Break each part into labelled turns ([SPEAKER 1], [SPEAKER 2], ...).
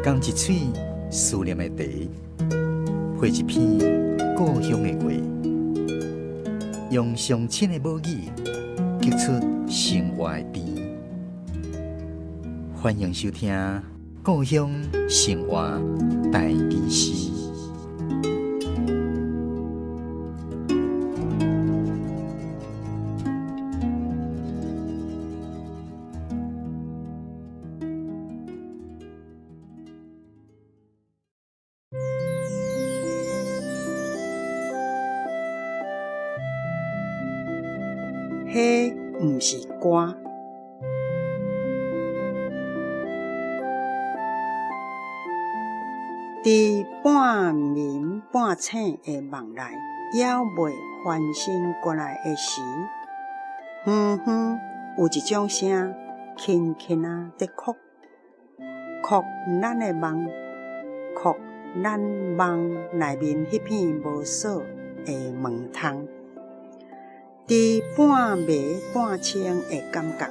[SPEAKER 1] 仝一喙思念的茶，配一篇故鄉的話，用上親的母語，激出生活的甜。歡迎收聽《故鄉生活台語詩》。
[SPEAKER 2] 彼毋是歌。佇半眠半醒的夢內，猶未翻身過來的時，遠遠有一種聲輕輕仔佇哭，哭咱的夢，哭咱夢內面彼片無鎖的門窗。佇半迷半清的感覺，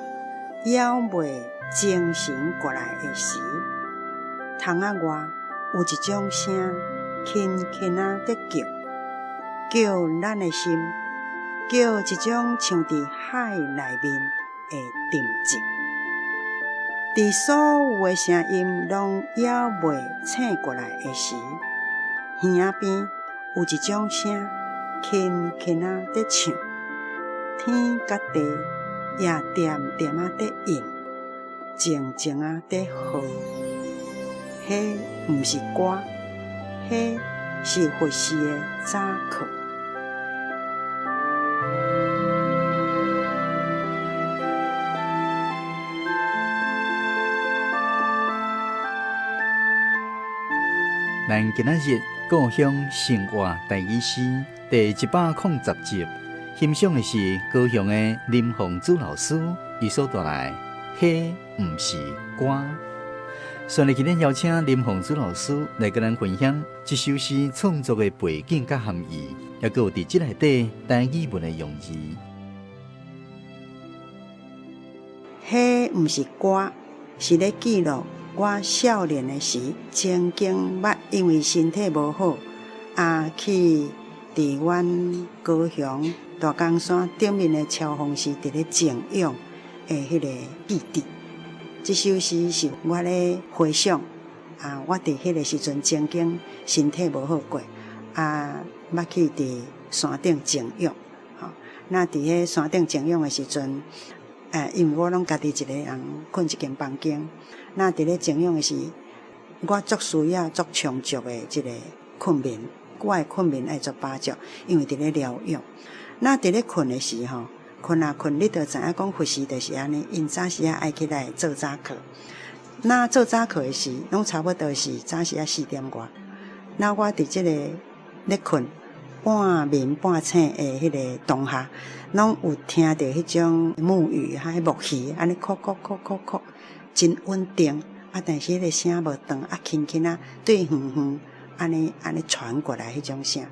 [SPEAKER 2] 猶未精神過來的時，窗仔外有一種聲輕輕仔佇叫，叫咱的心，叫一種像佇海內面的沉靜。佇所有的聲音攏猶未醒過來的時，耳仔邊有一種聲輕輕仔佇唱，天佮地也恬恬仔佇應，靜靜仔佇和。彼毋是歌，彼是佛寺的早課。
[SPEAKER 1] 咱今仔日故鄉生活台語詩第110集，欣賞的是高雄的林鳳珠老師，伊所帶來的《彼毋是歌》。所以今天邀請林鳳珠老師來佮咱分享這首詩創作的背景佮含義，抑閣有佇這內底台語文的用字。
[SPEAKER 2] 彼毋是歌，是咧記錄我少年的時，曾經捌因為身體無好，啊去佇阮高雄大岡山頂面的超峰寺佇咧靜養的彼个記憶。這首詩是我咧回想，啊，我佇彼个時陣曾經身體無好過，啊，捌去佇山頂靜養，吼。那佇彼山頂靜養的時陣，因為我攏家己一個人睏一間房間，那佇咧靜養的時，我足需要足充足的這个睏眠，我的睏眠愛足飽足，因為佇咧療養。那佇咧睏的時吼，睏啊睏，你就知影講佛寺就是按呢，𪜶早時仔愛起來做早課。那做早課的時，攏差不多是早時仔四點外。那我佇這個咧睏半眠半醒的彼个當下，攏有聽著彼種木魚哈，彼木魚按呢叩叩叩叩叩，真穩定。啊，但是彼个聲無斷，啊輕輕仔對遠遠按呢按呢傳過來彼種聲。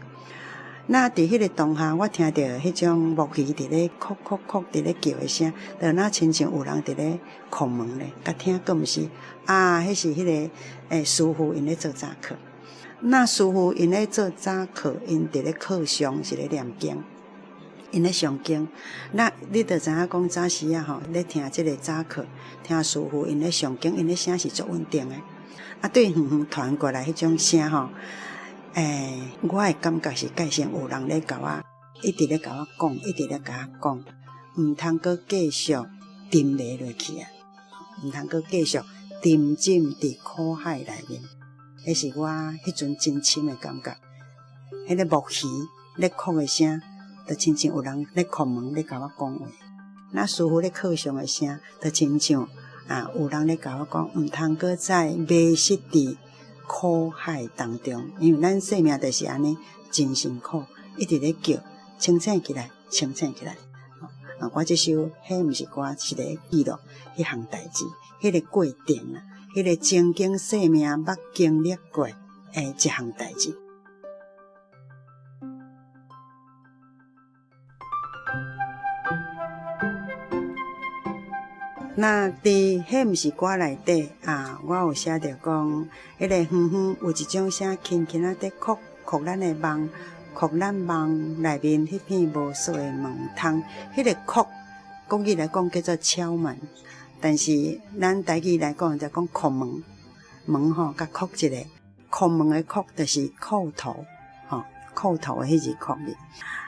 [SPEAKER 2] 那佇彼个當下，我聽著彼種木魚佇咧叩叩叩佇咧叫的聲，就若親像有人佇咧叩門咧，佮聽閣毋是啊，彼是彼个師父𪜶咧做早課。那師父𪜶咧做早課，𪜶佇咧課上是咧念經，𪜶咧誦經。那你就知影講早時仔吼，咧聽這个早課，聽師父𪜶咧誦經，𪜶咧聲是足穩定的。啊，對遠遠傳過來彼種聲吼。我的感覺是蓋先有人咧共我，一直咧共我講，一直咧共我講，毋通閣繼續沉迷落去啊！毋通閣繼續沉浸佇苦海內面。彼是我彼陣真深的感覺。彼个木魚咧哭的聲，就親像有人咧叩門咧共我講話。那師父咧課誦的聲，就親像啊有人咧共我講，毋通閣再迷失佇苦海當中，因為咱生命就是按呢，真辛苦，一直咧叫清醒起來，清醒起來。啊，我這首彼毋是歌，是咧記錄彼項代誌，彼个過程啊，彼个曾經生命捌經歷過的一項代誌。那佇彼毋是歌內底啊，我有寫著講，彼個遠遠有一種聲輕輕仔佇叩叩咱的夢，叩咱夢內面彼片無鎖的門窗。彼個叩，國語來講叫做敲門，但是咱台語來講就講叩門，門吼佮叩一下，叩門的叩就是叩頭，吼，叩頭的彼字叩字。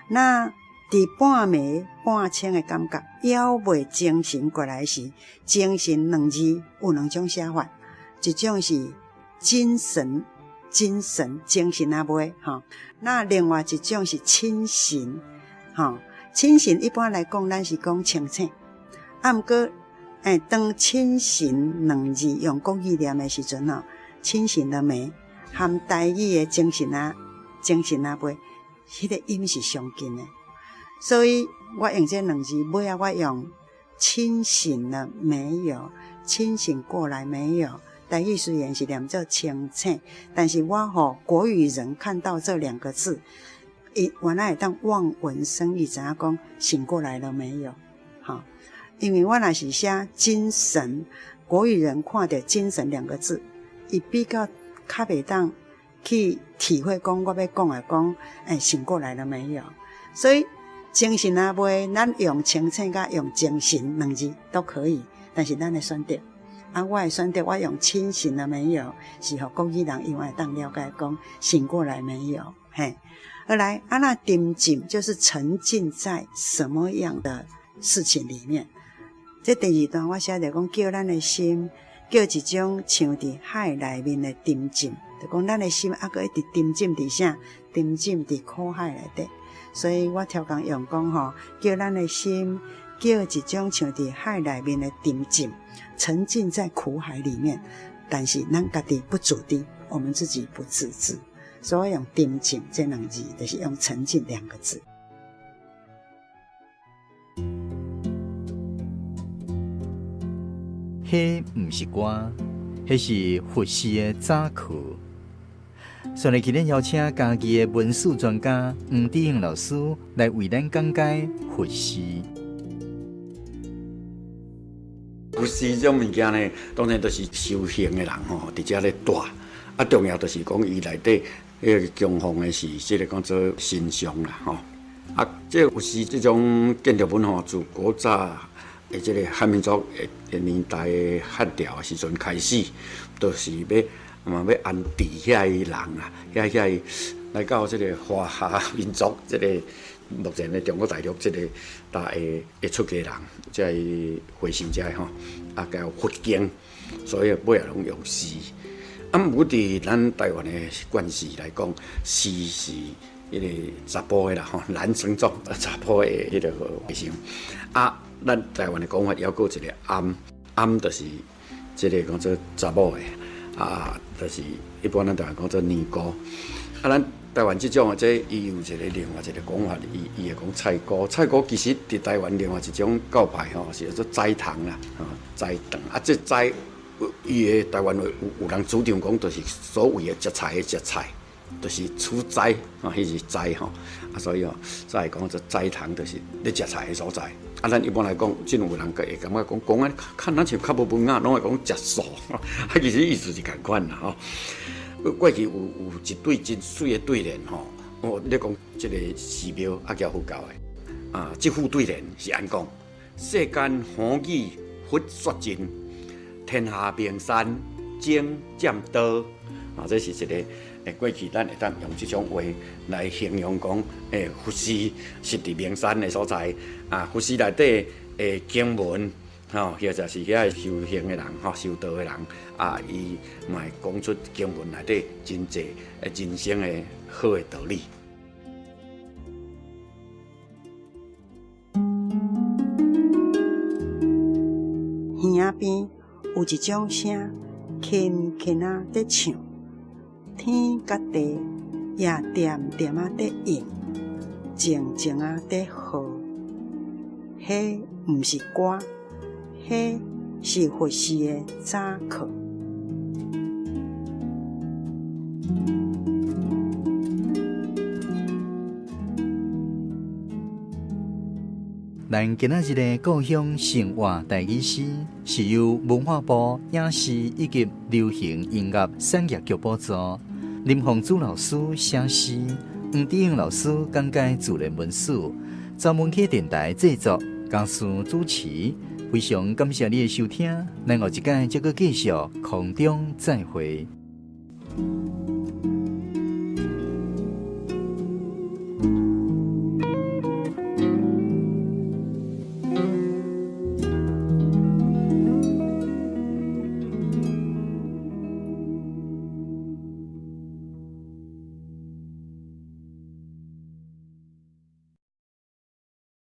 [SPEAKER 2] 那佇半暝半醒的感覺，猶未精神過來時，精神兩字有兩種寫法，一種是精神，精神精神猶未吼，那另外一種是清醒，吼，清醒一般來講，咱是講清醒，啊，毋過，當清醒兩字用國語念的時陣吼，清醒了沒？含台語的精神啊，精神猶未，彼個音是相近的。所以我用這兩字，尾仔我用清醒了沒有？清醒過來沒有？台語雖然是念做清醒，但是我予國語人看到這兩個字，伊原來會當望文生義，知影講醒過來了沒有？吼，因為我若是寫精神，國語人看著精神兩個字，伊比較較袂當去體會講我欲講的講，醒過來了沒有？所以。精神猶未，咱用清醒佮用精神兩字都可以，但是咱的選擇，啊，我的選擇，我用清醒了沒有，是予國語人伊會當了解講醒過來沒有？嘿，後來啊，那沉浸就是沉浸在什麼樣的事情裡面？這第二段我寫著講，叫咱的心叫一種像佇海內面的沉浸，就講咱的心猶閣一直沉浸佇啥？沉浸佇苦海內底。所以我超工用講吼，叫咱的心叫一種像佇海內面的沉浸，沉浸在苦海裡面。但是咱家己不自知，我們自己不自知，所以用沉浸這兩字，就是用沉浸兩個字。
[SPEAKER 1] 彼毋是歌，彼是佛寺的早課。上來今日邀請嘉義的文史專家黃智英老師來為咱講解佛寺。
[SPEAKER 3] 佛寺這種物件呢，當然都是修行的人吼，佇遮咧住。啊，重要就是講伊內底彼個供奉的是這個講做神像啦，吼。啊，這個佛寺這種建築物吼，自古早的這個漢民族的年代的漢朝的時陣開始，就是欲嘛欲安置遐个人啊，遐遐个來到這個華夏民族，這個目前的中國大陸這個大的的出家人，這個和尚這吼，啊叫佛經，所以尾仔攏用寺。啊，毋過佇咱台灣的慣勢來講，寺是彼個查埔的啦吼，男生做查埔的彼個和尚。啊，咱台灣的講法猶閣有一個庵，庵就是這個講做查某的。啊，就是一般咱台灣講做尼姑。啊，咱台灣這種的這伊有一個另外一個講法，伊伊會講菜姑。菜姑其實佇台灣另外一種教派吼，是叫做齋堂啦，吼齋堂。啊，這齋伊的台灣話有有人主張講，就是所謂的食菜的食菜，就是取齋，吼，彼是齋吼。啊，所以吼，才會講做齋堂，就是咧食菜的所在。啊，咱一般來講，真有人會感覺講講啊，看咱像較無文雅，攏會講食素。啊，其實意思是仝款啦吼。過去有有一對真媠的對聯吼，哦，咧講這個寺廟啊，叫佛教的啊，這副對聯是按講：世間風雨佛說盡，天下名山僧佔多。啊，這是一個。欸，過去咱會當用這種話來形容講，欸，佛寺是佇名山的所在，啊，佛寺內底的經文，吼，或者是遐修行的人，吼，修道的人，啊，伊嘛會講出經文內底真濟人生的好的道理。
[SPEAKER 2] 耳仔邊有一種聲，輕輕仔佇唱。天佮地也恬恬仔佇應，靜靜仔佇和。彼毋是歌，彼是佛寺的早課。
[SPEAKER 1] 咱今仔日的故鄉生活台語詩，是由文化部影視以及流行音樂產業局補助，林鳳珠老師寫詩，黃志英老師講解自然文史，朝文溪電台製作，嘉思主持。非常感謝你的收聽，咱後一擺再閣繼續空中再會。